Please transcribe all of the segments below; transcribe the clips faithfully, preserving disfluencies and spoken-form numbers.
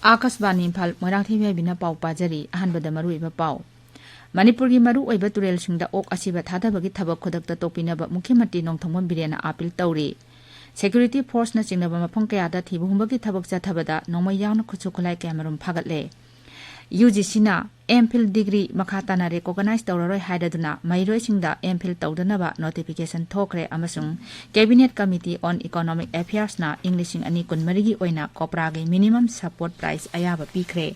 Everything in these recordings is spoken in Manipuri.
ꯑꯥꯀꯥꯁꯕꯥꯅꯤ ꯏꯝꯐꯥꯜ, ꯃꯣꯏꯔꯥꯡꯊꯦꯝ ꯌꯥꯏꯕꯤꯅ ꯄꯥꯎ ꯄꯥꯖꯔꯤ꯫ ꯑꯍꯥꯟꯕꯗ ꯃꯔꯨꯑꯣꯏꯕ ꯄꯥꯎ꯫ ꯃꯅꯤꯄꯨꯔꯒꯤ ꯃꯔꯨꯑꯣꯏꯕ ꯇꯨꯔꯦꯜꯁꯤꯡꯗ ꯑꯣꯛ ꯑꯁꯤꯕ ꯊꯥꯗꯕꯒꯤ ꯊꯕꯛ ꯈꯨꯗꯛꯇ ꯇꯣꯛꯄꯤꯅꯕ ꯃꯨꯈ꯭ꯌ ꯃꯟꯇ꯭ꯔꯤ ꯅꯣꯡꯊꯣꯝꯕꯝ ꯕꯤꯔꯦꯟꯅ ꯑꯥꯄꯤꯜ ꯇꯧꯔꯤ꯫ ꯁꯦꯀ꯭ꯌꯨꯔꯤꯇꯤ ꯐꯣꯔꯁꯅ ꯆꯤꯡꯅꯕ ꯃꯐꯝ ꯀꯌꯥꯗ ꯊꯤꯕ ꯍꯨꯝꯕꯒꯤ ꯊꯕꯛ ꯆꯠꯊꯕꯗ ꯅꯣꯡꯃꯩ ꯌꯥꯎꯅ ꯈꯨꯠꯁꯨ ꯈꯨꯠꯂꯥꯏ ꯀꯌꯥꯃꯔꯨꯝ ꯐꯥꯒꯠꯂꯦ꯫ ꯌꯨ ꯖꯤ ꯁꯤꯅ ꯑꯦꯝ ꯐꯤꯜ ꯗꯤꯒ꯭ꯔꯤ ꯃꯈꯥ ꯇꯥꯅ ꯔꯦꯀꯣꯒꯅꯥꯏꯖ ꯇꯧꯔꯔꯣꯏ ꯍꯥꯏꯔꯗꯨꯅ ꯃꯍꯩꯔꯣꯏꯁꯤꯡꯗ ꯑꯦꯝ ꯐꯤꯜ ꯇꯧꯗꯅꯕ ꯅꯣꯇꯤꯐꯤꯀꯦꯁꯟ ꯊꯣꯛꯈ꯭ꯔꯦ ꯑꯃꯁꯨꯡ ꯀꯦꯕꯤꯅꯦꯠ ꯀꯃꯤꯇꯤ ꯑꯣꯟ ꯏꯀꯣꯅꯣꯃꯤꯛ ꯑꯦꯐꯤꯌꯔꯁꯅ ꯏꯪ ꯂꯤꯁꯤꯡ ꯑꯅꯤ ꯀꯨꯟꯃꯔꯤꯒꯤ ꯑꯣꯏꯅ ꯀꯣꯄ꯭ꯔꯥꯒꯤ ꯃꯤꯅꯤꯃꯝ ꯁꯄꯣꯔꯠ ꯄ꯭ꯔꯥꯏꯁ ꯑꯌꯥꯕ ꯄꯤꯈ꯭ꯔꯦ꯫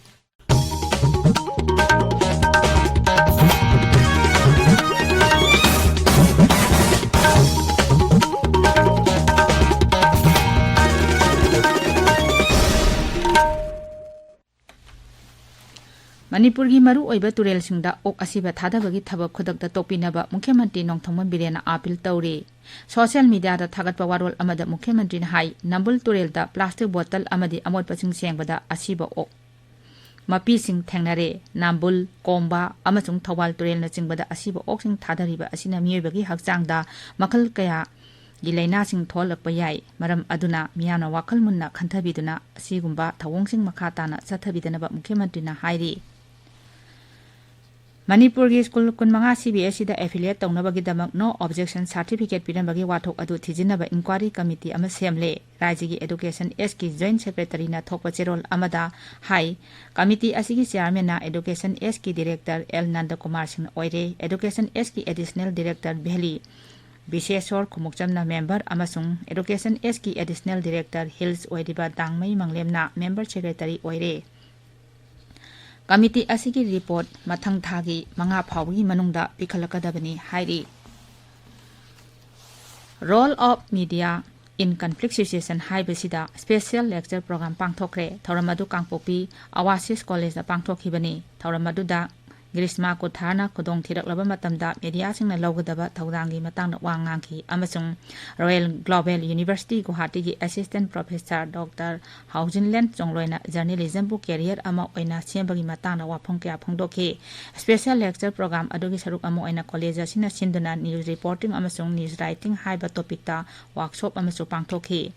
ꯃꯅꯤꯄꯨꯔꯒꯤ ꯃꯔꯨꯑꯣꯏꯕ ꯇꯨꯔꯦꯜꯁꯤꯡꯗ ꯑꯣꯛ ꯑꯁꯤꯕ ꯊꯥꯗꯕꯒꯤ ꯊꯕꯛ ꯈꯨꯗꯛꯇ ꯇꯣꯛꯄꯤꯅꯕ ꯃꯨꯈ꯭ꯌ ꯃꯟꯇ꯭ꯔꯤ ꯅꯣꯡꯊꯣꯝꯕꯝ ꯕꯤꯔꯦꯟꯅ ꯑꯥꯄꯤꯜ ꯇꯧꯔꯤ꯫ ꯁꯣꯁꯤꯌꯦꯜ ꯃꯤꯗꯤꯌꯥꯗ ꯊꯥꯒꯠꯄ ꯋꯥꯔꯣꯜ ꯑꯃꯗ ꯃꯨꯈ꯭ꯌ ꯃꯟꯇ꯭ꯔꯤꯅ ꯍꯥꯏ, ꯅꯝꯕꯨꯜ ꯇꯨꯔꯦꯜꯗ ꯄ꯭ꯂꯥꯁꯇꯤꯛ ꯕꯣꯇꯜ ꯑꯃꯗꯤ ꯑꯃꯣꯠꯄꯁꯤꯡ ꯁꯦꯡꯕꯗ ꯑꯁꯤꯕ ꯑꯣꯛ ꯃꯄꯤꯁꯤꯡ ꯊꯦꯡꯅꯔꯦ꯫ ꯅꯝꯕꯨꯜ, ꯀꯣꯝꯕ ꯑꯃꯁꯨꯡ ꯊꯧꯕꯥꯜ ꯇꯨꯔꯦꯜꯅꯆꯤꯡꯕꯗ ꯑꯁꯤꯕ ꯑꯣꯛꯁꯤꯡ ꯊꯥꯗꯔꯤꯕ ꯑꯁꯤꯅ ꯃꯤꯑꯣꯏꯕꯒꯤ ꯍꯛꯆꯥꯡꯗ ꯃꯈꯜ ꯀꯌꯥꯒꯤ ꯂꯥꯏꯅꯥꯁꯤꯡ ꯊꯣꯛꯍꯜꯂꯛꯄ ꯌꯥꯏ꯫ ꯃꯔꯝ ꯑꯗꯨꯅ ꯃꯤꯌꯥꯝꯅ ꯋꯥꯈꯜ ꯃꯨꯟꯅ ꯈꯟꯊꯕꯤꯗꯨꯅ ꯑꯁꯤꯒꯨꯝꯕ ꯊꯧꯑꯣꯡꯁꯤꯡ ꯃꯈꯥ ꯇꯥꯅ ꯆꯠꯊꯕꯤꯗꯅꯕ ꯃꯨꯈ꯭ꯌ ꯃꯟꯇ꯭ꯔꯤꯅ ꯍꯥꯏꯔꯤ꯫ ꯃꯅꯤꯄꯨꯔꯒꯤ ꯁ꯭ꯀꯨꯜ ꯀꯨꯟꯃꯉꯥ ꯁꯤ ꯕꯤ ꯑꯦꯁ ꯏꯗ ꯑꯦꯐꯤꯂꯤꯌꯦꯠ ꯇꯧꯅꯕꯒꯤꯗꯃꯛ ꯅꯣ ꯑꯣꯕꯖꯦꯛꯁꯟ ꯁꯥꯔꯇꯤꯐꯤꯀꯦꯠ ꯄꯤꯔꯝꯕꯒꯤ ꯋꯥꯊꯣꯛ ꯑꯗꯨ ꯊꯤꯖꯤꯟꯅꯕ ꯏꯟꯀ꯭ꯋꯥꯔꯤ ꯀꯃꯤꯇꯤ ꯑꯃ ꯁꯦꯝꯂꯦ꯫ ꯔꯥꯖ꯭ꯌꯒꯤ ꯑꯦꯗꯨꯀꯦꯁꯟ ꯑꯦꯁꯀꯤ ꯖꯣꯏꯟꯠ ꯁꯦꯀ꯭ꯔꯦꯇꯔꯤꯅ ꯊꯣꯛꯄ ꯆꯦꯔꯣꯜ ꯑꯃꯗ ꯍꯥꯏ, ꯀꯃꯤꯇꯤ ꯑꯁꯤꯒꯤ ꯆꯤꯌꯥꯔꯃꯦꯟꯅ ꯑꯦꯗꯨꯀꯦꯁꯟ ꯑꯦꯁꯀꯤ ꯗꯤꯔꯦꯛꯇꯔ ꯑꯦꯜ ꯅꯟꯗꯀꯨꯃꯥꯔ ꯁꯤꯡꯍ ꯑꯣꯏꯔꯦ꯫ ꯑꯦꯗꯨꯀꯦꯁꯟ ꯑꯦꯁꯀꯤ ꯑꯦꯗꯤꯁꯅꯦꯜ ꯗꯤꯔꯦꯛꯇꯔ ꯚꯦꯂꯤ ꯕꯤꯁꯦꯁꯣꯔ ꯈꯨꯃꯨꯛꯆꯝꯅ ꯃꯦꯝꯕꯔ ꯑꯃꯁꯨꯡ ꯑꯦꯗꯨꯀꯦꯁꯟ ꯑꯦꯁꯀꯤ ꯑꯦꯗꯤꯁꯅꯦꯜ ꯗꯤꯔꯦꯛꯇꯔ ꯍꯤꯜꯁ ꯑꯣꯏꯔꯤꯕ ꯗꯥꯡꯃꯩ ꯃꯪꯂꯦꯝꯅ ꯃꯦꯝꯕꯔ ꯁꯦꯀ꯭ꯔꯦꯇꯔꯤ ꯑꯣꯏꯔꯦ꯫ ꯀꯃꯤꯇꯤ ꯑꯁꯤꯒꯤ ꯔꯤꯄꯣꯔꯠ ꯃꯊꯪ ꯊꯥꯒꯤ ꯃꯉꯥ ꯐꯥꯎꯕꯒꯤ ꯃꯅꯨꯡꯗ ꯄꯤꯈꯠꯂꯛꯀꯗꯕꯅꯤ ꯍꯥꯏꯔꯤ꯫ Role of Media in Conflict Situation ꯍꯥꯏꯕꯁꯤꯗ special lecture program ꯄꯥꯡꯊꯣꯛꯈ꯭ꯔꯦ꯫ ꯊꯧꯔꯝ ꯑꯗꯨ ꯀꯥꯡꯄꯣꯛꯄꯤ ꯑꯋꯥꯁꯤꯁ ꯀꯣꯂꯦꯖꯇ ꯄꯥꯡꯊꯣꯛꯈꯤꯕꯅꯤ꯫ ꯊꯧꯔꯝ ꯑꯗꯨꯗ ꯒ꯭ꯔꯤꯁꯃꯥ ꯀꯨꯊꯥꯔꯅ ꯈꯨꯗꯣꯡ ꯊꯤꯔꯛꯂꯕ ꯃꯇꯝꯗ ꯃꯦꯗꯤꯌꯥꯁꯤꯡꯅ ꯂꯧꯒꯗꯕ ꯊꯧꯗꯥꯡꯒꯤ ꯃꯇꯥꯡꯗ ꯋꯥ ꯉꯥꯡꯈꯤ ꯑꯃꯁꯨꯡ Royal Global University ꯒꯨꯋꯥꯍꯥꯇꯤꯒꯤ ꯑꯦꯁꯤꯁꯇꯦꯟꯠ ꯄ꯭ꯔꯣꯐꯦꯁꯔ ꯗꯣꯛꯇꯔ ꯍꯥꯎꯖꯤꯟꯂꯦꯟ ꯆꯣꯡꯂꯣꯏꯅ ꯖꯔꯅꯦꯂꯤꯖꯝꯕꯨ ꯀꯦꯔꯤꯌꯔ ꯑꯃ ꯑꯣꯏꯅ ꯁꯦꯝꯕꯒꯤ ꯃꯇꯥꯡꯗ ꯋꯥꯐꯝ ꯀꯌꯥ ꯐꯣꯡꯗꯣꯛꯈꯤ꯫ ꯁ꯭ꯄꯦꯁꯦꯜ ꯂꯦꯛꯆꯔ ꯄ꯭ꯔꯣꯒ꯭ꯔꯥꯝ ꯑꯗꯨꯒꯤ ꯁꯔꯨꯛ ꯑꯃ ꯑꯣꯏꯅ ꯀꯣꯂꯦꯖ ꯑꯁꯤꯅ ꯁꯤꯟꯗꯨꯅ ꯅ꯭ꯌꯨꯁ ꯔꯤꯄꯣꯔꯇꯤꯡ ꯑꯃꯁꯨꯡ ꯅ꯭ꯌꯨꯁ ꯔꯥꯏꯇꯤꯡ ꯍꯥꯏꯕ ꯇꯣꯄꯤꯛꯇ ꯋꯥꯔꯛꯁꯣꯞ ꯑꯃꯁꯨ ꯄꯥꯡꯊꯣꯛꯈꯤ꯫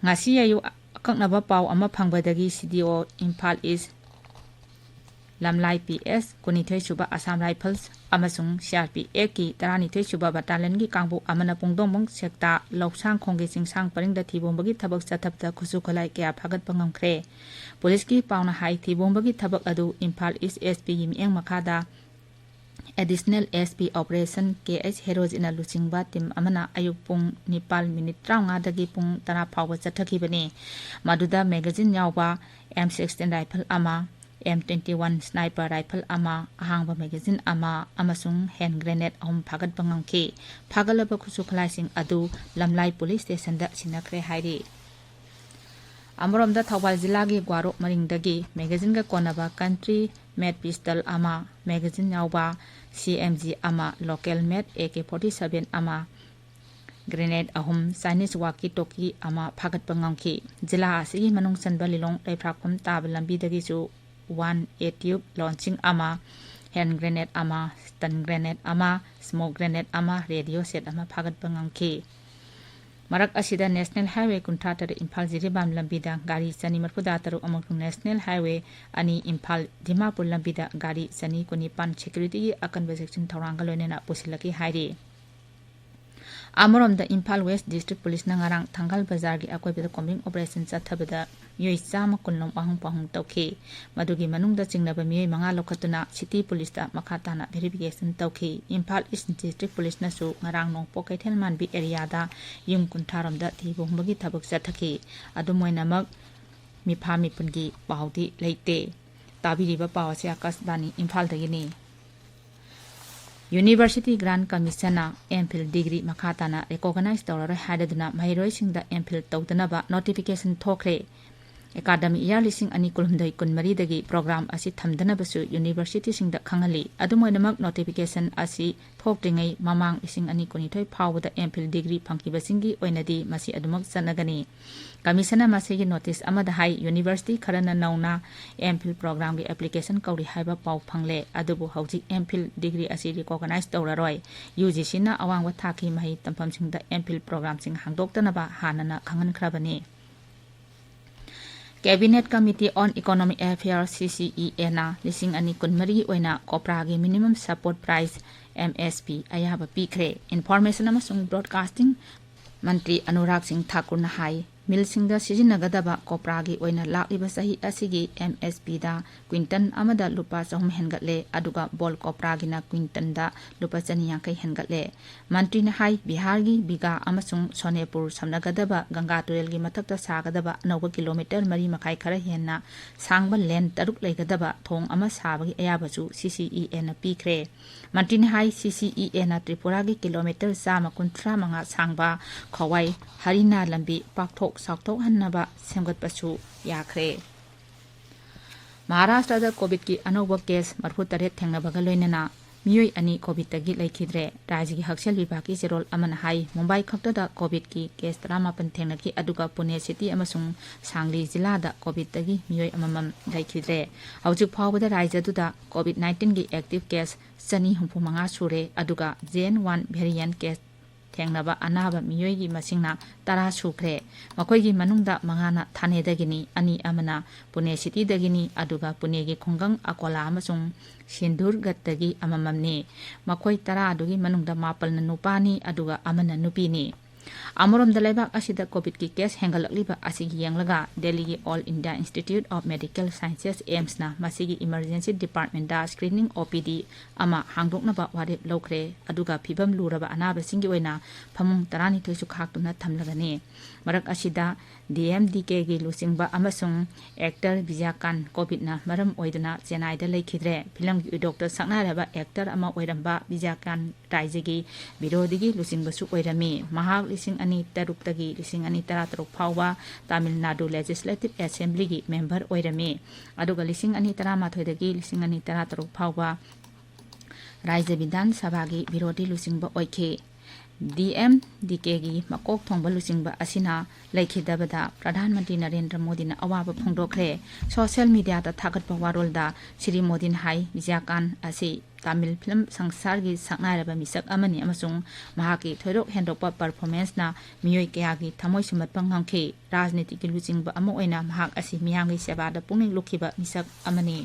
ꯉꯁꯤ ꯑꯌꯨꯛ ꯑꯀꯛꯅꯕ ꯄꯥꯎ ꯑꯃ ꯐꯪꯕꯗꯒꯤ ꯁꯤ ꯗꯤ ꯑꯣ ꯏꯝꯐꯥꯜ ꯏꯁ, ꯂꯝꯂꯥꯏ ꯄꯤ ꯑꯦꯁ, ꯀꯨꯟꯅꯤꯊꯣꯏ ꯁꯨꯕ ꯑꯁꯥꯝ ꯔꯥꯏꯐꯜꯁ ꯑꯃꯁꯨꯡ ꯁꯤ ꯑꯥꯔ ꯄꯤ ꯑꯦꯐꯀꯤ ꯇꯔꯥꯅꯤꯊꯣꯏ ꯁꯨꯕ ꯕꯠꯇꯥꯂꯤꯌꯟꯒꯤ ꯀꯥꯡꯕꯨ ꯑꯃꯅ ꯄꯨꯡꯗꯣꯡꯕꯝ ꯁꯦꯛꯇꯥ ꯂꯧꯁꯥꯡꯈꯣꯡꯒꯤ ꯆꯤꯡꯁꯥꯡ ꯄꯔꯤꯡꯗ ꯊꯤꯕꯣꯡꯕꯒꯤ ꯊꯕꯛ ꯆꯠꯊꯕꯗ ꯈꯨꯠꯁꯨ ꯈꯨꯠꯂꯥꯏ ꯀꯌꯥ ꯐꯥꯒꯠꯄ ꯉꯝꯈ꯭ꯔꯦ꯫ ꯄꯨꯂꯤꯁꯀꯤ ꯄꯥꯎꯅ ꯍꯥꯏ, ꯊꯤꯕꯣꯡꯕꯒꯤ ꯊꯕꯛ ꯑꯗꯨ ꯏꯝꯐꯥꯜ ꯏꯁ ꯑꯦꯁ ꯄꯤꯒꯤ ꯃꯤꯠꯌꯦꯡ ꯃꯈꯥꯗ ꯑꯦꯗꯤꯁꯅꯦꯜ ꯑꯦꯁ ꯄꯤ ꯑꯣꯄꯔꯦꯁꯟ ꯀꯦ ꯑꯩꯆ ꯍꯦꯔꯣꯖꯤꯠꯅ ꯂꯨꯆꯤꯡꯕ ꯇꯤꯝ ꯑꯃꯅ ꯑꯌꯨꯛ ꯄꯨꯡ ꯅꯤꯄꯥꯜ ꯃꯤꯅꯤꯠ ꯇꯔꯥꯃꯉꯥꯗꯒꯤ ꯄꯨꯡ ꯇꯔꯥ ꯐꯥꯎꯕ ꯆꯠꯊꯈꯤꯕꯅꯤ꯫ ꯃꯗꯨꯗ ꯃꯦꯒꯥꯖꯤꯟ ꯌꯥꯎꯕ ꯑꯦꯝ ꯁꯤꯛꯁꯇꯤꯟ ꯔꯥꯏꯐꯜ ꯑꯃ, ꯑꯦꯝ ꯇ꯭ꯋꯦꯟꯇꯤ ꯋꯥꯟ ꯁ꯭ꯅꯥꯏꯄꯔ ꯔꯥꯏꯐꯜ ꯑꯃ, ꯑꯍꯥꯡꯕ ꯃꯦꯒꯥꯖꯤꯟ ꯑꯃ ꯑꯃꯁꯨꯡ ꯍꯦꯟ ꯒ꯭ꯔꯦꯅꯦꯗ ꯑꯍꯨꯝ ꯐꯥꯒꯠꯄ ꯉꯝꯈꯤ꯫ ꯐꯥꯒꯠꯂꯕ ꯈꯨꯠꯁꯨ ꯈꯨꯠꯂꯥꯏꯁꯤꯡ ꯑꯗꯨ ꯂꯝꯂꯥꯏ ꯄꯨꯂꯤꯁ ꯁ꯭ꯇꯦꯁꯟꯗ ꯁꯤꯟꯅꯈ꯭ꯔꯦ ꯍꯥꯏꯔꯤ꯫ ꯑꯃꯔꯣꯝꯗ ꯊꯧꯕꯥꯜ ꯖꯤꯂꯥꯒꯤ ꯒ꯭ꯋꯥꯔꯣꯛ ꯃꯔꯤꯡꯗꯒꯤ ꯃꯦꯒꯥꯖꯤꯟꯒ ꯀꯣꯟꯅꯕ ꯀꯟꯇ꯭ꯔꯤ ꯃꯦꯗ ꯄꯤꯁꯇꯜ ꯑꯃ, ꯃꯦꯒꯥꯖꯤꯟ ꯌꯥꯎꯕ ꯁꯤ ꯑꯦꯝ ꯖꯤ ꯑꯃ, local made A K forty seven ꯑꯃ, ꯒ꯭ꯔꯦꯅꯦꯗ ꯑꯍꯨꯝ, ꯆꯥꯏꯅꯤꯁ ꯋꯥꯀꯤ ꯇꯣꯀꯤ ꯑꯃ ꯐꯥꯒꯠꯄ ꯉꯝꯈꯤ꯫ ꯖꯤꯂꯥ ꯑꯁꯤꯒꯤ ꯃꯅꯨꯡ ꯆꯟꯕ ꯂꯤꯂꯣꯡ ꯂꯩꯐ꯭ꯔꯥꯛꯐꯝ ꯇꯥꯕ ꯂꯝꯕꯤꯗꯒꯤꯁꯨ ꯋꯥꯟ ꯑꯦ ꯇ꯭ꯌꯨꯕ ꯂꯣꯟꯆꯤꯡ ꯑꯃ, ꯍꯦꯟ ꯒ꯭ꯔꯦꯅꯦꯗ ꯑꯃ, ꯁ꯭ꯇꯟ ꯒ꯭ꯔꯦꯅꯦꯗ ꯑꯃ, ꯁ꯭ꯃꯣꯛ ꯒ꯭ꯔꯦꯅꯦꯗ ꯑꯃ, ꯔꯦꯗꯤꯑꯣ ꯁꯦꯠ ꯑꯃ ꯐꯥꯒꯠꯄ ꯉꯝꯈꯤ꯫ ꯃꯔꯛ ꯑꯁꯤꯗ ꯅꯦꯁꯅꯦꯜ ꯍꯥꯏꯋꯦ ꯀꯨꯟꯊ꯭ꯔꯥ ꯇꯔꯦꯠ ꯏꯝꯐꯥꯜ ꯖꯤꯔꯤꯕꯥꯝ ꯂꯝꯕꯤꯗ ꯒꯥꯔꯤ ꯆꯅꯤ ꯃꯔꯤꯐꯨ ꯇꯔꯨꯛ ꯑꯃꯁꯨꯡ ꯅꯦꯁꯅꯦꯜ ꯍꯥꯏꯋꯦ ꯑꯅꯤ ꯏꯝꯐꯥꯜ ꯗꯤꯃꯥꯄꯨꯔ ꯂꯝꯕꯤꯗ ꯒꯥꯔꯤ ꯆꯅꯤ ꯀꯨꯟꯅꯤꯄꯥꯟ ꯁꯦꯀ꯭ꯌꯨꯔꯤꯇꯤꯒꯤ ꯑꯀꯟꯕ ꯆꯦꯛꯁꯤꯟ ꯊꯧꯔꯥꯡꯒ ꯂꯣꯏꯅꯅ ꯄꯨꯁꯤꯜꯂꯛꯈꯤ ꯍꯥꯏꯔꯤ꯫ ꯑꯃꯔꯣꯝꯗ ꯏꯝꯐꯥꯜ ꯋꯦꯁ ꯗꯤꯁꯇ꯭ꯔꯤꯛ ꯄꯨꯂꯤꯁꯅ ꯉꯔꯥꯡ ꯊꯪꯒꯥꯜ ꯕꯖꯥꯔꯒꯤ ꯑꯀꯣꯏꯕꯗ ꯀꯣꯝꯕꯤꯡ ꯑꯣꯄꯔꯦꯁꯟ ꯆꯠꯊꯕꯗ ꯃꯤꯑꯣꯏ ꯆꯥꯝꯃ ꯀꯨꯟ ꯂꯣꯝ ꯋꯥꯍꯪ ꯄꯥꯎꯍꯪ ꯇꯧꯈꯤ꯫ ꯃꯗꯨꯒꯤ ꯃꯅꯨꯡꯗ ꯆꯤꯡꯅꯕ ꯃꯤꯑꯣꯏ ꯃꯉꯥ ꯂꯧꯈꯠꯇꯨꯅ ꯁꯤꯇꯤ ꯄꯨꯂꯤꯁꯇ ꯃꯈꯥ ꯇꯥꯅ ꯚꯦꯔꯤꯐꯤꯀꯦꯁꯟ ꯇꯧꯈꯤ꯫ ꯏꯝꯐꯥꯜ ꯏꯁ ꯗꯤꯁꯇ꯭ꯔꯤꯛ ꯄꯨꯂꯤꯁꯅꯁꯨ ꯉꯔꯥꯡ ꯅꯣꯡꯄꯣꯛ ꯀꯩꯊꯦꯜ ꯃꯥꯟꯕꯤ ꯑꯦꯔꯤꯌꯥꯗ ꯌꯨꯝ ꯀꯨꯟꯊ꯭ꯔꯥ ꯔꯣꯝꯗ ꯊꯤꯕ ꯍꯨꯝꯕꯒꯤ ꯊꯕꯛ ꯆꯠꯊꯈꯤ꯫ ꯑꯗꯨꯝ ꯑꯣꯏꯅꯃꯛ, ꯃꯤꯐꯥ ꯃꯤꯄꯨꯟꯒꯤ ꯄꯥꯎꯗꯤ ꯂꯩꯇꯦ꯫ ꯇꯥꯕꯤꯔꯤꯕ ꯄꯥꯎ ꯑꯁꯤ ꯑꯀꯥꯁꯕꯥꯅꯤ ꯏꯝꯐꯥꯜꯗꯒꯤꯅꯤ꯫ ꯌꯨꯅꯤꯚꯔꯁꯤꯇꯤ ꯒ꯭ꯔꯥꯟ ꯀꯃꯤꯁꯟꯅ ꯑꯦꯝ ꯐꯤꯜ ꯗꯤꯒ꯭ꯔꯤ ꯃꯈꯥ ꯇꯥꯅ ꯔꯤꯀꯣꯒꯅꯥꯏꯖ ꯇꯧꯔꯔꯣꯏ ꯍꯥꯏꯔꯗꯨꯅ ꯃꯍꯩꯔꯣꯏꯁꯤꯡꯗ ꯑꯦꯝ ꯐꯤꯜ ꯇꯧꯗꯅꯕ ꯅꯣꯇꯤꯐꯤꯀꯦꯁꯟ ꯊꯣꯛꯈ꯭ꯔꯦ꯫ ꯑꯦꯀꯥꯗꯃꯤꯛ ꯏꯌꯥꯔ ꯂꯤꯁꯤꯡ ꯑꯅꯤ ꯀꯨꯟꯍꯨꯝꯗꯣꯏ ꯀꯨꯟꯃꯔꯤꯗꯒꯤ ꯄ꯭ꯔꯣꯒ꯭ꯔꯥꯝ ꯑꯁꯤ ꯊꯝꯗꯅꯕꯁꯨ ꯌꯨꯅꯤꯚꯔꯁꯤꯇꯤꯁꯤꯡꯗ ꯈꯪꯍꯜꯂꯤ꯫ ꯑꯗꯨꯝ ꯑꯣꯏꯅꯃꯛ, ꯅꯣꯇꯤꯐꯤꯀꯦꯁꯟ ꯑꯁꯤ ꯊꯣꯛꯇ꯭ꯔꯤꯉꯩ ꯃꯃꯥꯡ ꯂꯤꯁꯤꯡ ꯑꯅꯤ ꯀꯨꯟꯅꯤꯊꯣꯏ ꯐꯥꯎꯕꯗ ꯑꯦꯝ ꯐꯤꯜ ꯗꯤꯒ꯭ꯔꯤ ꯐꯪꯈꯤꯕꯁꯤꯡꯒꯤ ꯑꯣꯏꯅꯗꯤ ꯃꯁꯤ ꯑꯗꯨꯃꯛ ꯆꯠꯅꯒꯅꯤ꯫ ꯀꯃꯤꯁꯟꯅ ꯃꯁꯤꯒꯤ ꯅꯣꯇꯤꯁ ꯑꯃꯗ ꯍꯥꯏ, ꯌꯨꯅꯤꯚꯔꯁꯤꯇꯤ ꯈꯔꯅ ꯅꯧꯅ ꯑꯦꯝ ꯐꯤꯜ ꯄ꯭ꯔꯣꯒ꯭ꯔꯥꯝꯒꯤ ꯑꯦꯄ꯭ꯂꯤꯀꯦꯁꯟ ꯀꯧꯔꯤ ꯍꯥꯏꯕ ꯄꯥꯎ ꯐꯪꯂꯦ, ꯑꯗꯨꯕꯨ ꯍꯧꯖꯤꯛ ꯑꯦꯝ ꯐꯤꯜ ꯗꯤꯒ꯭ꯔꯤ ꯑꯁꯤ ꯔꯤꯀꯣꯒꯅꯥꯏꯖ ꯇꯧꯔꯔꯣꯏ꯫ ꯌꯨ ꯖꯤ ꯁꯤꯅ ꯑꯋꯥꯡꯕ ꯊꯥꯛꯀꯤ ꯃꯍꯩ ꯇꯝꯐꯝꯁꯤꯡꯗ ꯑꯦꯝ ꯐꯤꯜ ꯄ꯭ꯔꯣꯒ꯭ꯔꯥꯝꯁꯤꯡ ꯍꯥꯡꯗꯣꯛꯇꯅꯕ ꯍꯥꯟꯅꯅ ꯈꯪꯍꯟꯈ꯭ꯔꯕꯅꯤ꯫ Cabinet Committee on Economic Affairs, C C E A, ꯅ ꯂꯤꯁꯤꯡ ꯑꯅꯤ ꯀꯨꯟꯃꯔꯤꯒꯤ ꯑꯣꯏꯅ copra ꯒꯤ minimum support price, M S P, ꯑꯌꯥꯕ ꯄꯤꯈ꯭ꯔꯦ꯫ Information ꯑꯃꯁꯨꯡ Broadcasting ꯃꯟꯇ꯭ꯔꯤ ꯑꯅꯨꯔꯥꯒ ꯁꯤꯡ ꯊꯥꯀꯨꯔꯅ ꯍꯥꯏ, ꯃꯤꯜꯁꯤꯡꯗ ꯁꯤꯖꯤꯟꯅꯒꯗꯕ copra ꯒꯤ ꯑꯣꯏꯅ ꯂꯥꯛꯂꯤꯕ ꯆꯍꯤ ꯑꯁꯤꯒꯤ M S P ꯗ quintal ꯑꯃꯗ ꯂꯨꯄꯥ ꯆꯍꯨꯝ ꯍꯦꯟꯒꯠꯂꯦ, ꯑꯗꯨꯒ ball copra ꯒꯤꯅ quintal ꯗ ꯂꯨꯄꯥ ꯆꯅꯤ ꯌꯥꯡꯈꯩ ꯍꯦꯟꯒꯠꯂꯦ꯫ ꯃꯟꯇ꯭ꯔꯤꯅ ꯍꯥꯏ, ꯕꯤꯍꯥꯔꯒꯤ ꯕꯤꯒꯥ ꯑꯃꯁꯨꯡ ꯁꯣꯅꯦꯄꯨꯔ ꯁꯝꯅꯒꯗꯕ ꯒꯪꯒꯥ ꯇꯨꯔꯦꯜꯒꯤ ꯃꯊꯛꯇ ꯁꯥꯒꯗꯕ ꯑꯅꯧꯕ ꯀꯤꯂꯣꯃꯤꯇꯔ ꯃꯔꯤ ꯃꯈꯥꯏ ꯈꯔ ꯍꯦꯟꯅ ꯁꯥꯡꯕ lane ꯇꯔꯨꯛ ꯂꯩꯒꯗꯕ ꯊꯣꯡ ꯑꯃ ꯁꯥꯕꯒꯤ ꯑꯌꯥꯕꯁꯨ C C E A ꯅ ꯄꯤꯈ꯭ꯔꯦ꯫ ꯃꯟꯇ꯭ꯔꯤꯅ ꯍꯥꯏ, C C E A ꯅ ꯇ꯭ꯔꯤꯄꯨꯔꯥꯒꯤ ꯀꯤꯂꯣꯃꯤꯇꯔ ꯆꯥꯝꯃ ꯀꯨꯟꯊ꯭ꯔꯥ ꯃꯉꯥ ꯁꯥꯡꯕ ꯈ꯭ꯋꯥꯏ ꯍꯔꯤꯅꯥ ꯂꯝꯕꯤ ꯄꯥꯛꯊꯣꯛ ꯆꯥꯎꯊꯣꯛꯍꯟꯅꯕ ꯁꯦꯝꯒꯠꯄꯁꯨ ꯌꯥꯈ꯭ꯔꯦ꯫ ꯃꯍꯥꯔꯥꯁꯇ꯭ꯔꯗ ꯀꯣꯚꯤꯗꯀꯤ ꯑꯅꯧꯕ ꯀꯦꯁ ꯃꯔꯤꯐꯨ ꯇꯔꯦꯠ ꯊꯦꯡꯅꯕꯒ ꯂꯣꯏꯅꯅ ꯃꯤꯑꯣꯏ ꯑꯅꯤ ꯀꯣꯚꯤꯗꯇꯒꯤ ꯂꯩꯈꯤꯗ꯭ꯔꯦ꯫ ꯔꯥꯖ꯭ꯌꯒꯤ ꯍꯛꯁꯦꯜ ꯕꯤꯚꯥꯒꯀꯤ ꯆꯦꯔꯣꯜ ꯑꯃꯅ ꯍꯥꯏ, ꯃꯨꯝꯕꯥꯏ ꯈꯛꯇꯗ ꯀꯣꯚꯤꯗꯀꯤ ꯀꯦꯁ ꯇꯔꯥꯃꯥꯄꯟ ꯊꯦꯡꯅꯈꯤ, ꯑꯗꯨꯒ ꯄꯨꯅꯦ ꯁꯤꯇꯤ ꯑꯃꯁꯨꯡ ꯁꯥꯡꯂꯤ ꯖꯤꯂꯥꯗ ꯀꯣꯚꯤꯗꯇꯒꯤ ꯃꯤꯑꯣꯏ ꯑꯃꯃꯝ ꯂꯩꯈꯤꯗ꯭ꯔꯦ꯫ ꯍꯧꯖꯤꯛ ꯐꯥꯎꯕꯗ ꯔꯥꯖ꯭ꯌꯗꯨꯗ ꯀꯣꯚꯤꯗ ꯅꯥꯏꯟꯇꯤꯟꯒꯤ active case ꯆꯅꯤ ꯍꯨꯝꯐꯨ ꯃꯉꯥ ꯁꯨꯔꯦ, ꯑꯗꯨꯒ J N one variant case ꯊꯦꯡꯅꯕ ꯑꯅꯥꯕ ꯃꯤꯑꯣꯏꯒꯤ ꯃꯁꯤꯡꯅ ꯇꯔꯥ ꯁꯨꯈ꯭ꯔꯦ꯫ ꯃꯈꯣꯏꯒꯤ ꯃꯅꯨꯡꯗ ꯃꯉꯥꯅ ꯊꯥꯅꯦꯗꯒꯤꯅꯤ, ꯑꯅꯤ ꯑꯃꯅ ꯄꯨꯅꯦ ꯁꯤꯇꯤꯗꯒꯤꯅꯤ, ꯑꯗꯨꯒ ꯄꯨꯅꯦꯒꯤ ꯈꯨꯡꯒꯪ ꯑꯀꯣꯂꯥ ꯑꯃꯁꯨꯡ ꯁꯤꯟꯗꯨꯔꯒꯠꯇꯒꯤ ꯑꯃꯃꯝꯅꯤ꯫ ꯃꯈꯣꯏ ꯇꯔꯥ ꯑꯗꯨꯒꯤ ꯃꯅꯨꯡꯗ ꯃꯥꯄꯜꯅ ꯅꯨꯄꯥꯅꯤ, ꯑꯗꯨꯒ ꯑꯃꯅ ꯅꯨꯄꯤꯅꯤ꯫ ꯑꯃꯔꯣꯝꯗ, ꯂꯩꯕꯥꯛ ꯑꯁꯤꯗ ꯀꯣꯚꯤꯗꯀꯤ ꯀꯦꯁ ꯍꯦꯟꯒꯠꯂꯛꯂꯤꯕ ꯑꯁꯤ ꯌꯦꯡꯂꯒ ꯗꯦꯜꯂꯤꯒꯤ All India Institute of Medical Sciences, AIIMS ꯅ ꯃꯁꯤꯒꯤ emergency department ꯇ screening O P D ꯑꯃ ꯍꯥꯡꯗꯣꯛꯅꯕ ꯋꯥꯔꯦꯞ ꯂꯧꯈ꯭ꯔꯦ, ꯑꯗꯨꯒ ꯐꯤꯚꯝ ꯂꯨꯔꯕ ꯑꯅꯥꯕꯁꯤꯡꯒꯤ ꯑꯣꯏꯅ ꯐꯃꯨꯡ ꯇꯔꯥꯅꯤꯊꯣꯏꯁꯨ ꯈꯥꯛꯇꯨꯅ ꯊꯝꯂꯒꯅꯤ꯫ ꯃꯔꯛ ꯑꯁꯤꯗ, D M D K ꯒꯤ ꯂꯨꯆꯤꯡꯕ ꯑꯃꯁꯨꯡ actor ꯕꯤꯖꯌꯀꯥꯟ ꯀꯣꯚꯤꯗꯅ ꯃꯔꯝ ꯑꯣꯏꯗꯨꯅ ꯆꯦꯟꯅꯥꯏꯗ ꯂꯩꯈꯤꯗ꯭ꯔꯦ꯫ ꯐꯤꯂꯝꯒꯤ ꯎꯗꯣꯛꯇ ꯁꯛꯅꯥꯏꯔꯕ actor ꯑꯃ ꯑꯣꯏꯔꯝꯕ ꯕꯤꯖꯌꯀꯥꯟ ꯔꯥꯖ꯭ꯌꯒꯤ ꯕꯤꯔꯣꯙꯤꯒꯤ ꯂꯨꯆꯤꯡꯕꯁꯨ ꯑꯣꯏꯔꯝꯃꯤ꯫ ꯃꯍꯥꯛ ꯂꯤꯁꯤꯡ ꯑꯅꯤ ꯇꯔꯨꯛꯇꯒꯤ ꯂꯤꯁꯤꯡ ꯑꯅꯤ ꯇꯔꯥꯇꯔꯨꯛ ꯐꯥꯎꯕ ꯇꯥꯃꯤꯜ ꯅꯥꯗꯨ Legislative Assembly ꯒꯤ member ꯑꯣꯏꯔꯝꯃꯤ, ꯑꯗꯨꯒ ꯂꯤꯁꯤꯡ ꯑꯅꯤ ꯇꯔꯥꯃꯥꯊꯣꯏꯗꯒꯤ ꯂꯤꯁꯤꯡ ꯑꯅꯤ ꯇꯔꯥꯇꯔꯨꯛ ꯐꯥꯎꯕ ꯔꯥꯖ꯭ꯌ ꯕꯤꯙꯥꯟ ꯁꯚꯥꯒꯤ ꯕꯤꯔꯣꯙꯤ ꯂꯨꯆꯤꯡꯕ ꯑꯣꯏꯈꯤ꯫ D M D K ꯒꯤ ꯃꯀꯣꯛ ꯊꯣꯡꯕ ꯂꯨꯆꯤꯡꯕ ꯑꯁꯤꯅ ꯂꯩꯈꯤꯗꯕꯗ ꯄ꯭ꯔꯙꯥꯟ ꯃꯟꯇ꯭ꯔꯤ ꯅꯔꯦꯟꯗ꯭ꯔ ꯃꯣꯗꯤꯅ ꯑꯋꯥꯕ ꯐꯣꯡꯗꯣꯛꯈ꯭ꯔꯦ꯫ Social media ꯗ ꯊꯥꯒꯠꯄ ꯋꯥꯔꯣꯜꯗ ꯁ꯭ꯔꯤ ꯃꯣꯗꯤꯅ ꯍꯥꯏ, ꯕꯤꯖꯌꯀꯥꯟ ꯑꯁꯤ ꯇꯥꯃꯤꯜ ꯐꯤꯂꯝ ꯁꯪꯁꯥꯔꯒꯤ ꯁꯛꯅꯥꯏꯔꯕ ꯃꯤꯁꯛ ꯑꯃꯅꯤ ꯑꯃꯁꯨꯡ ꯃꯍꯥꯛꯀꯤ ꯊꯣꯏꯗꯣꯛ ꯍꯦꯟꯗꯣꯛꯄ performanceꯅ ꯃꯤꯑꯣꯏ ꯀꯌꯥꯒꯤ ꯊꯃꯣꯏ ꯁꯨꯝꯍꯠꯄ ꯉꯝꯈꯤ꯫ ꯔꯥꯖꯅꯤꯇꯤꯒꯤ ꯂꯨꯆꯤꯡꯕ ꯑꯃ ꯑꯣꯏꯅ ꯃꯍꯥꯛ ꯑꯁꯤ ꯃꯤꯌꯥꯝꯒꯤ ꯁꯦꯕꯥꯗ ꯄꯨꯛꯅꯤꯡ ꯂꯨꯞꯈꯤꯕ ꯃꯤꯁꯛ ꯑꯃꯅꯤ꯫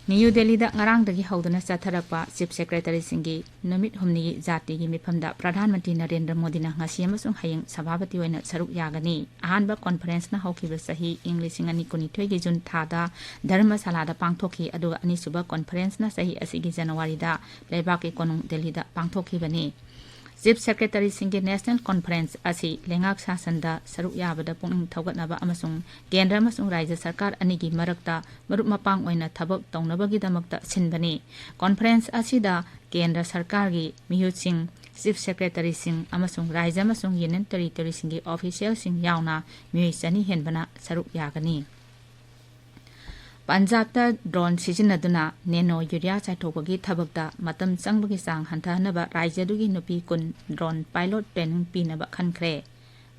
ꯅ꯭ꯌꯨ ꯗꯦꯜꯂꯤꯗ ꯉꯔꯥꯡꯗꯒꯤ ꯍꯧꯗꯨꯅ ꯆꯠꯊꯔꯛꯄ Chief Secretaryꯁꯤꯡꯒꯤ ꯅꯨꯃꯤꯠ ꯍꯨꯝꯅꯤꯒꯤ ꯖꯥꯇꯤꯒꯤ ꯃꯤꯐꯝꯗ ꯄ꯭ꯔꯙꯥꯟ ꯃꯟꯇ꯭ꯔꯤ ꯅꯔꯦꯟꯗ꯭ꯔ ꯃꯣꯗꯤꯅ ꯉꯁꯤ ꯑꯃꯁꯨꯡ ꯍꯌꯦꯡ ꯁꯚꯥꯄꯇꯤ ꯑꯣꯏꯅ ꯁꯔꯨꯛ ꯌꯥꯒꯅꯤ꯫ ꯑꯍꯥꯟꯕ conferenceꯅ ꯍꯧꯈꯤꯕ ꯆꯍꯤ ꯏꯪ ꯂꯤꯁꯤꯡ ꯑꯅꯤ ꯀꯨꯟꯅꯤꯊꯣꯏꯒꯤ ꯖꯨꯟ ꯊꯥꯗ ꯙꯔꯃꯁꯥꯂꯥꯗ ꯄꯥꯡꯊꯣꯛꯈꯤ, ꯑꯗꯨꯒ ꯑꯅꯤꯁꯨꯕ conferenceꯅ ꯆꯍꯤ ꯑꯁꯤꯒꯤ ꯖꯅꯋꯥꯔꯤꯗ ꯂꯩꯕꯥꯛꯀꯤ ꯀꯣꯅꯨꯡ ꯗꯦꯜꯂꯤꯗ ꯄꯥꯡꯊꯣꯛꯈꯤꯕꯅꯤ꯫ Chief Secretaryꯁꯤꯡꯒꯤ National Conference ꯑꯁꯤ ꯂꯩꯉꯥꯛ ꯁꯥꯁꯟꯗ ꯁꯔꯨꯛ ꯌꯥꯕꯗ ꯄꯨꯛꯅꯤꯡ ꯊꯧꯒꯠꯅꯕ ꯑꯃꯁꯨꯡ ꯀꯦꯟꯗ꯭ꯔ ꯑꯃꯁꯨꯡ ꯔꯥꯖ꯭ꯌ ꯁꯔꯀꯥꯔ ꯑꯅꯤꯒꯤ ꯃꯔꯛꯇ ꯃꯔꯨꯞ ꯃꯄꯥꯡ ꯑꯣꯏꯅ ꯊꯕꯛ ꯇꯧꯅꯕꯒꯤꯗꯃꯛꯇ ꯁꯤꯟꯕꯅꯤ꯫ Conference ꯑꯁꯤꯗ ꯀꯦꯟꯗ꯭ꯔ ꯁꯔꯀꯥꯔꯒꯤ ꯃꯤꯍꯨꯠꯁꯤꯡ, Chief Secretaryꯁꯤꯡ ꯑꯃꯁꯨꯡ ꯔꯥꯖ꯭ꯌ ꯑꯃꯁꯨꯡ Union Territoryꯁꯤꯡꯒꯤ officialꯁꯤꯡ ꯌꯥꯎꯅ ꯃꯤꯑꯣꯏ ꯆꯅꯤ ꯍꯦꯟꯕꯅ ꯁꯔꯨꯛ ꯌꯥꯒꯅꯤ꯫ ꯄꯟꯖꯥꯕꯇ drone ꯁꯤꯖꯤꯟꯅꯗꯨꯅ nano urea ꯆꯥꯏꯊꯣꯛꯄꯒꯤ ꯊꯕꯛꯇ ꯃꯇꯝ ꯆꯪꯕꯒꯤ ꯆꯥꯡ ꯍꯟꯊꯍꯟꯅꯕ ꯔꯥꯖ꯭ꯌꯗꯨꯒꯤ ꯅꯨꯄꯤ ꯀꯨꯟ drone pilot training ꯄꯤꯅꯕ ꯈꯟꯈ꯭ꯔꯦ꯫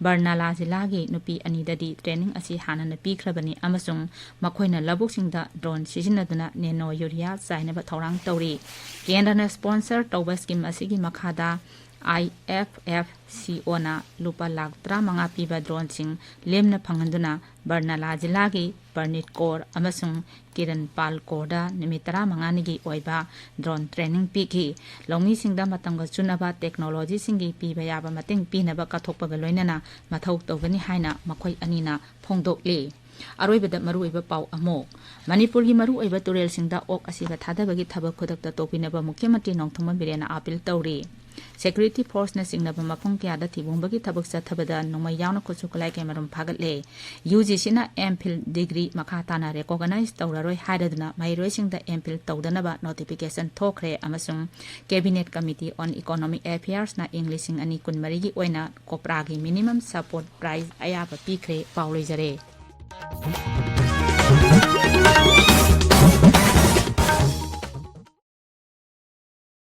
ꯕꯔꯅꯥꯂꯥ ꯖꯤꯂꯥꯒꯤ ꯅꯨꯄꯤ ꯑꯅꯤꯗꯗꯤ training ꯑꯁꯤ ꯍꯥꯟꯅꯅ ꯄꯤꯈ꯭ꯔꯕꯅꯤ ꯑꯃꯁꯨꯡ ꯃꯈꯣꯏꯅ ꯂꯧꯕꯨꯛꯁꯤꯡꯗ drone ꯁꯤꯖꯤꯟꯅꯗꯨꯅ nano urea ꯆꯥꯏꯅꯕ ꯊꯧꯔꯥꯡ ꯇꯧꯔꯤ꯫ ꯀꯦꯟꯗ꯭ꯔꯅ sponsor ꯇꯧꯕ scheme ꯑꯁꯤꯒꯤ ꯃꯈꯥꯗ IFFCOꯅ ꯂꯨꯄꯥ ꯂꯥꯈ ꯇꯔꯥꯃꯉꯥ ꯄꯤꯕ droneꯁꯤꯡ ꯂꯦꯝꯅ ꯐꯪꯍꯟꯗꯨꯅ ꯕꯔꯅꯥꯂꯥ ꯖꯤꯂꯥꯒꯤ ꯄꯔꯅꯤꯠ ꯀꯣꯔ ꯑꯃꯁꯨꯡ ꯀꯤꯔꯟ ꯄꯥꯜ ꯀꯣꯔꯗ ꯅꯨꯃꯤꯠ ꯇꯔꯥꯃꯉꯥꯅꯤꯒꯤ ꯑꯣꯏꯕ drone training ꯄꯤꯈꯤ꯫ ꯂꯧꯃꯤꯁꯤꯡꯗ ꯃꯇꯝꯒ ꯆꯨꯅꯕ technologyꯁꯤꯡꯒꯤ ꯄꯤꯕ ꯌꯥꯕ ꯃꯇꯦꯡ ꯄꯤꯅꯕ ꯀꯠꯊꯣꯛꯄꯒ ꯂꯣꯏꯅꯅ ꯃꯊꯧ ꯇꯧꯒꯅꯤ ꯍꯥꯏꯅ ꯃꯈꯣꯏ ꯑꯅꯤꯅ ꯐꯣꯡꯗꯣꯛꯂꯤ꯫ ꯑꯔꯣꯏꯕꯗ ꯃꯔꯨꯑꯣꯏꯕ ꯄꯥꯎ ꯑꯃꯨꯛ꯫ ꯃꯅꯤꯄꯨꯔꯒꯤ ꯃꯔꯨꯑꯣꯏꯕ ꯇꯨꯔꯦꯜꯁꯤꯡꯗ ꯑꯣꯛ ꯑꯁꯤꯕ ꯊꯥꯗꯕꯒꯤ ꯊꯕꯛ ꯈꯨꯗꯛꯇ ꯇꯧꯕꯤꯅꯕ ꯃꯨꯈ꯭ꯌ ꯃꯟꯇ꯭ꯔꯤ ꯅꯣꯡꯊꯣꯝꯕꯝ ꯕꯤꯔꯦꯟꯅ appeal ꯇꯧꯔꯤ꯫ Security forceꯅ ꯆꯤꯡꯅꯕ ꯃꯐꯝ ꯀꯌꯥꯗ ꯊꯤꯒꯣꯡꯕꯒꯤ ꯊꯕꯛ ꯆꯠꯊꯕꯗ ꯅꯣꯡꯃꯩ ꯌꯥꯎꯅ ꯈꯨꯠꯁꯨ ꯈꯨꯠꯂꯥꯏ ꯀꯌꯥꯃꯔꯨꯝ ꯐꯥꯒꯠꯂꯦ꯫ UGCꯅ M.Phil degree ꯃꯈꯥ ꯇꯥꯅ recognize ꯇꯧꯔꯔꯣꯏ ꯍꯥꯏꯔꯗꯨꯅ ꯃꯍꯩꯔꯣꯏꯁꯤꯡꯗ M.Phil ꯇꯧꯗꯅꯕ notification ꯊꯣꯛꯈ꯭ꯔꯦ ꯑꯃꯁꯨꯡ Cabinet Committee on Economic Affairsꯅ ꯏꯪ ꯂꯤꯁꯤꯡ ꯑꯅꯤ ꯀꯨꯟꯃꯔꯤꯒꯤ ꯑꯣꯏꯅ copra ꯒꯤ minimum support price ꯑꯌꯥꯕ ꯄꯤꯈ꯭ꯔꯦ꯫ ꯄꯥꯎ ꯂꯣꯏꯖꯔꯦ꯫